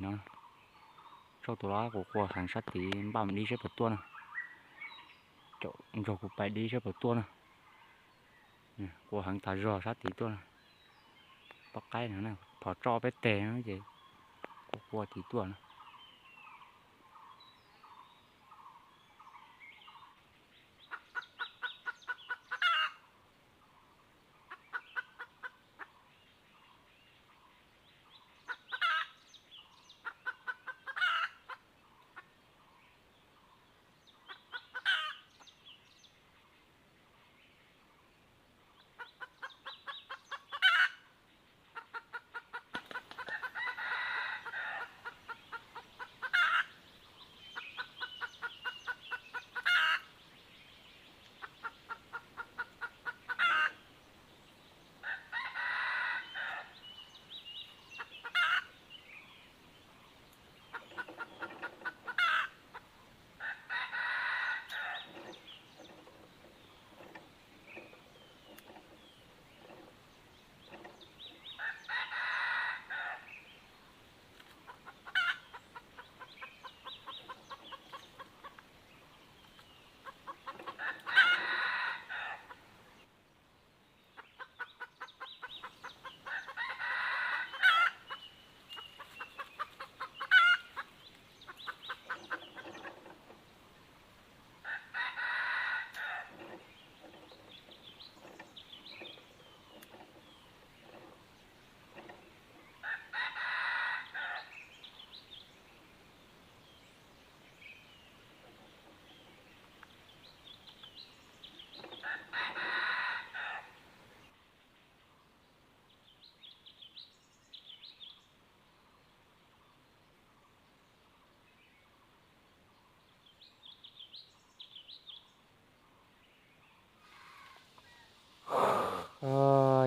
No, tsauj tus lab kuv qua heev sab tid, npaj mus dib saib puas tuaj na. Caum nrog kuv pais dib saib puas tuaj na. Qua heev tas zog sab tid tuaj na. Poj qaib no na, phov tso peb teg no ces qua qua tid tuaj na.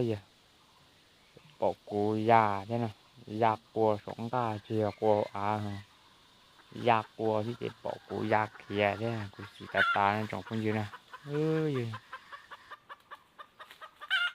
Yog, pom kuv ya thiab na, ya qua saum nqaj tsis yog qua hauv av, ya qua thiab ces pom kuv ya khiav thiab, kuv xim tas tas no tsoom phooj ywg na. Yog,